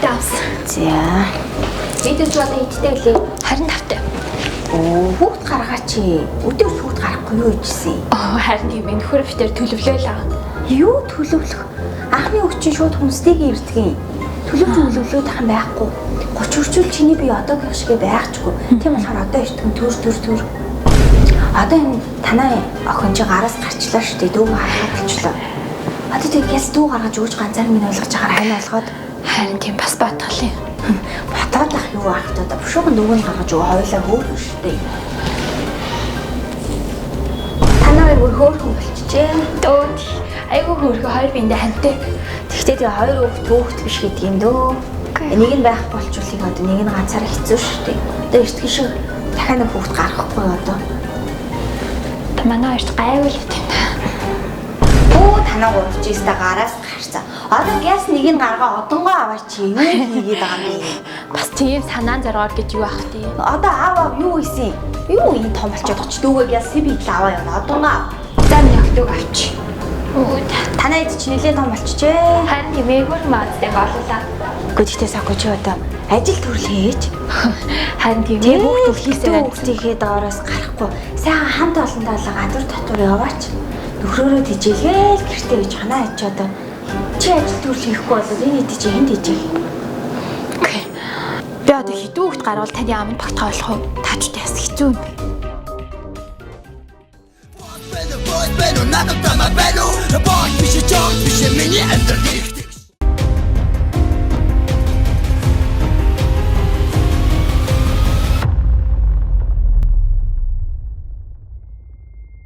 Хүүхдээ авсан. За. Видео ч одоо хэдтэй гэлээ? 25 таа. Оо, хүүхд гаргаач. Өдөр хүүхд гарахгүй юу гэжсэн. Оо, харин тийм ээ. Нөхөр битэр төлөвлөө л аа. Юу төлөвлөх? Анхны хүүхд чинь шууд хүнстэйг ирдэг юм. Төлөвч төлөвлөөд ах юм байхгүй. 30 хүрчүүл чиний бие одоогийнх шигэ байхчгүй. Тийм болохоор одоо иртгэн төр төр төр. Одоо энэ танай охин чи гараас гарчлаа шүү дээ. Дүүг харахад болчлоо. Одоо тэг яс дүү гаргаж өгч ганцаар минь ойлгож байгаа хань болгоод Харин тийм бас батгал юм. Ботоод ах юу ах вэ? Одоо бушуухан дүүг нь гаргаж өгөө хоёлаа хөөрхөн шүү дээ. Танай хоёр бүр хөөрхөн болчихжээ. Дөө. Айгуу хөөрхөн хоёр биендээ хантай. Тэгтээ тэгээ хоёр хүүхд хүүхд биш гэдэг юм дөө. Нэг нь байх болчулыг одоо нэг нь ганцаараа хэцүү шүү дээ. Одоо эртхэн шиг дахиад нэг хүүхд гаргахгүй одоо. Манай хоёрт гайгүй л юм та. Өө танаа гурав чи өстө гараас гарцаа. Одоо гяс нэг нь гаргаа одонгоо аваач юу хийгээд байгаа юм бэ? Бас тийм санаан зоргоор гэж юу ах вэ? Одоо аав аав юу хийсэн? Юу ийм том болчиход очиж дүүгээ гяс сэв идэл аваа явна одонгоо. За миний охтыг авч. Өө. Танаа эд чи нэлээд том болчихжээ. Харин тийм ээ хөрхөн маазтай голлаа. Гэхдээ тэгтээ сако чи одоо ажил төрөл хийж Харин тийм ээ Тийм хүүхд хүүхдээ хийсээр хүүхдийнхээ доороос гарахгүй сайхан хамт олонтойгоо гадуур татвар яваач нөхрөөрөө тижээгээл гэртээ гэж ханаа аж одоо чи ажил төрөл хийхгүй бол энэ хэд чи хэн тижээх юм. Окей. Би одоо хэдэн хүүхд гарвал таны аманд багтгаа болох вэ? Таачтай бас хэцүү юм бэ. Бэлэн надад тамаа бэлэн. Боо биш жоо биш миний амьдрал.